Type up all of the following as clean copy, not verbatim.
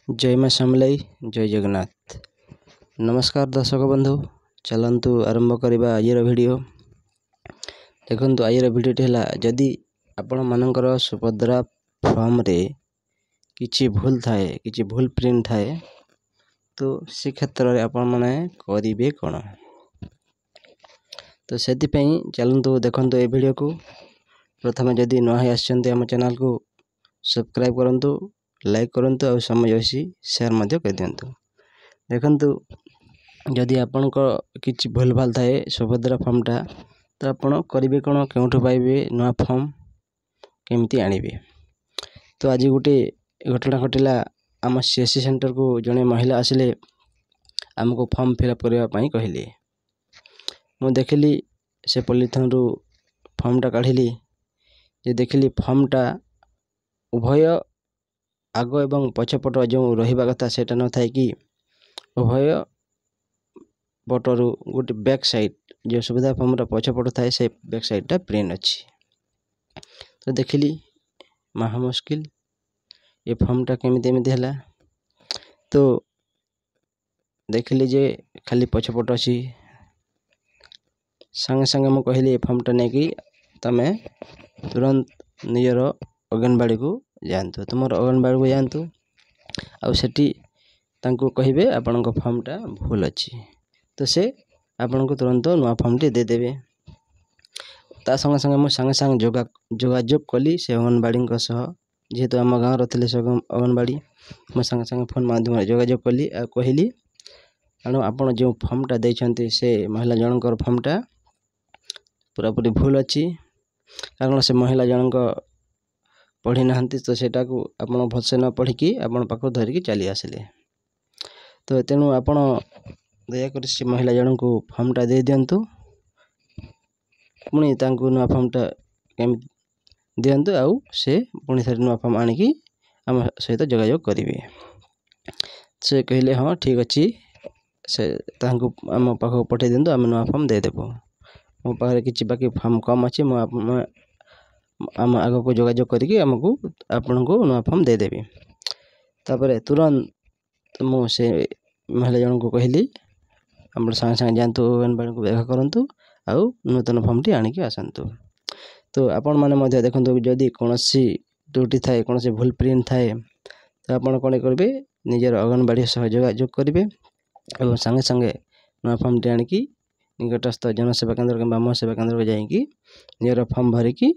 ଜୟ ମା ସମଲେଇ, ଜୟ ଜଗନ୍ନାଥ। ନମସ୍କାର ଦର୍ଶକ ବନ୍ଧୁ, ଚାଲନ୍ତୁ ଆରମ୍ଭ କରିବା ଆଜିର ଭିଡ଼ିଓ। ଦେଖନ୍ତୁ, ଆଜିର ଭିଡ଼ିଓଟି ହେଲା, ଯଦି ଆପଣମାନଙ୍କର ସୁଭଦ୍ରା ଫର୍ମରେ କିଛି ଭୁଲ ଥାଏ, କିଛି ଭୁଲ ପ୍ରିଣ୍ଟ ଥାଏ, ତ ସେ କ୍ଷେତ୍ରରେ ଆପଣମାନେ କରିବେ କ'ଣ? ତ ସେଥିପାଇଁ ଚାଲନ୍ତୁ ଦେଖନ୍ତୁ ଏ ଭିଡ଼ିଓକୁ। ପ୍ରଥମେ ଯଦି ନୂଆ ହୋଇ ଆସିଛନ୍ତି, ଆମ ଚ୍ୟାନେଲକୁ ସବସ୍କ୍ରାଇବ୍ କରନ୍ତୁ, ଲାଇକ୍ କରନ୍ତୁ ଆଉ ସମୟ ଅଛି ସେୟାର ମଧ୍ୟ କରିଦିଅନ୍ତୁ। ଦେଖନ୍ତୁ, ଯଦି ଆପଣଙ୍କ କିଛି ଭୁଲ ଭାଲ ଥାଏ ସୁଭଦ୍ରା ଫର୍ମଟା, ତ ଆପଣ କରିବେ କ'ଣ? କେଉଁଠୁ ପାଇବେ ନୂଆ ଫର୍ମ, କେମିତି ଆଣିବେ? ତ ଆଜି ଗୋଟେ ଘଟଣା ଘଟିଲା। ଆମ CSC ସେଣ୍ଟରକୁ ଜଣେ ମହିଳା ଆସିଲେ, ଆମକୁ ଫର୍ମ ଫିଲ୍ଅପ୍ କରିବା ପାଇଁ କହିଲେ। ମୁଁ ଦେଖିଲି, ସେ ପଲିଥିନ୍ରୁ ଫର୍ମଟା କାଢ଼ିଲି ଯେ ଦେଖିଲି ଫର୍ମଟା ଉଭୟ ଆଗ ଏବଂ ପଛପଟ ଯେଉଁ ରହିବା କଥା ସେଇଟା ନଥାଇକି ଉଭୟ ପଟରୁ ଗୋଟେ ବ୍ୟାକ୍ ସାଇଡ଼୍, ଯେଉଁ ସୁଭଦ୍ରା ଫର୍ମର ପଛପଟ ଥାଏ, ସେ ବ୍ୟାକ୍ ସାଇଡ଼୍ଟା ପ୍ରିଣ୍ଟ ଅଛି। ତ ଦେଖିଲି, ମହା ମୁସ୍କିଲ, ଏ ଫର୍ମଟା କେମିତି ଏମିତି ହେଲା? ତ ଦେଖିଲି ଯେ ଖାଲି ପଛପଟ ଅଛି। ସାଙ୍ଗେ ସାଙ୍ଗେ ମୁଁ କହିଲି, ଏ ଫର୍ମଟା ନେଇକି ତୁମେ ତୁରନ୍ତ ନିଜର ଅଙ୍ଗନବାଡ଼ିକୁ ଯାଆନ୍ତୁ, ତୁମର ଅଙ୍ଗନବାଡ଼ିକୁ ଯାଆନ୍ତୁ ଆଉ ସେଠି ତାଙ୍କୁ କହିବେ ଆପଣଙ୍କ ଫର୍ମଟା ଭୁଲ ଅଛି। ତ ସେ ଆପଣଙ୍କୁ ତୁରନ୍ତ ନୂଆ ଫର୍ମଟି ଦେଇଦେବେ। ତା ସଙ୍ଗେ ସଙ୍ଗେ ମୁଁ ସାଙ୍ଗେ ସାଙ୍ଗେ ଯୋଗାଯୋଗ କଲି ସେ ଅଙ୍ଗନବାଡ଼ିଙ୍କ ସହ। ଯେହେତୁ ଆମ ଗାଁର ଥିଲେ ସେ ଅଙ୍ଗନବାଡ଼ି, ମୁଁ ସାଙ୍ଗେ ସାଙ୍ଗେ ଫୋନ୍ ମାଧ୍ୟମରେ ଯୋଗାଯୋଗ କଲି ଆଉ କହିଲି, କାରଣ ଆପଣ ଯେଉଁ ଫର୍ମଟା ଦେଇଛନ୍ତି, ସେ ମହିଳା ଜଣଙ୍କର ଫର୍ମଟା ପୁରାପୁରି ଭୁଲ ଅଛି, କାରଣ ସେ ମହିଳା ଜଣଙ୍କ ପଢ଼ି ନାହାନ୍ତି। ତ ସେଇଟାକୁ ଆପଣ ଭଲସେ ନ ପଢ଼ିକି ଆପଣ ପାଖକୁ ଧରିକି ଚାଲି ଆସିଲେ। ତ ତେଣୁ ଆପଣ ଦୟାକରି ସେ ମହିଳା ଜଣଙ୍କୁ ଫର୍ମଟା ଦେଇଦିଅନ୍ତୁ, ପୁଣି ତାଙ୍କୁ ନୂଆ ଫର୍ମଟା କେମିତି ଦିଅନ୍ତୁ ଆଉ ସେ ପୁଣି ଥରେ ନୂଆ ଫର୍ମ ଆଣିକି ଆମ ସହିତ ଯୋଗାଯୋଗ କରିବେ। ସେ କହିଲେ, ହଁ, ଠିକ୍ ଅଛି, ସେ ତାଙ୍କୁ ଆମ ପାଖକୁ ପଠାଇ ଦିଅନ୍ତୁ, ଆମେ ନୂଆ ଫର୍ମ ଦେଇଦେବୁ। ମୋ ପାଖରେ କିଛି ବାକି ଫର୍ମ କମ୍ ଅଛି, ମୁଁ ଆମ ଆଗକୁ ଯୋଗାଯୋଗ କରିକି ଆମକୁ ଆପଣଙ୍କୁ ନୂଆ ଫର୍ମ ଦେଇଦେବି। ତାପରେ ତୁରନ୍ତ ମୁଁ ସେ ମହିଳା ଜଣଙ୍କୁ କହିଲି, ଆପଣ ସାଙ୍ଗେ ସାଙ୍ଗେ ଯାଆନ୍ତୁ, ଅଙ୍ଗନବାଡ଼ିକୁ ଦେଖା କରନ୍ତୁ ଆଉ ନୂତନ ଫର୍ମଟି ଆଣିକି ଆସନ୍ତୁ। ତ ଆପଣମାନେ ମଧ୍ୟ ଦେଖନ୍ତୁ, ଯଦି କୌଣସି ତ୍ରୁଟି ଥାଏ, କୌଣସି ଭୁଲ ପ୍ରିଣ୍ଟ ଥାଏ, ତ ଆପଣ କ'ଣ କରିବେ? ନିଜର ଅଙ୍ଗନବାଡ଼ି ସହ ଯୋଗାଯୋଗ କରିବେ ଏବଂ ସାଙ୍ଗେ ସାଙ୍ଗେ ନୂଆ ଫର୍ମଟି ଆଣିକି ନିକଟସ୍ଥ ଜନସେବା କେନ୍ଦ୍ର କିମ୍ବା ମୋ ସେବା କେନ୍ଦ୍ରକୁ ଯାଇକି ନିଜର ଫର୍ମ ଭରିକି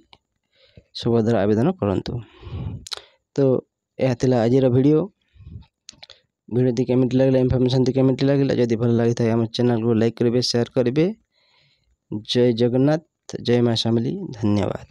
ସୁଭଦ୍ରା ଆବେଦନ କରନ୍ତୁ। ତ ଏହା ଥିଲା ଆଜିର ଭିଡ଼ିଓ। ଭିଡ଼ିଓଟି କେମିତି ଲାଗିଲା? ଇନଫର୍ମେସନ୍ଟି କେମିତି ଲାଗିଲା? ଯଦି ଭଲ ଲାଗିଥାଏ, ଆମ ଚ୍ୟାନେଲକୁ ଲାଇକ୍ କରିବେ, ସେୟାର କରିବେ। ଜୟ ଜଗନ୍ନାଥ, ଜୟ ମା ସମଲେଇ, ଧନ୍ୟବାଦ।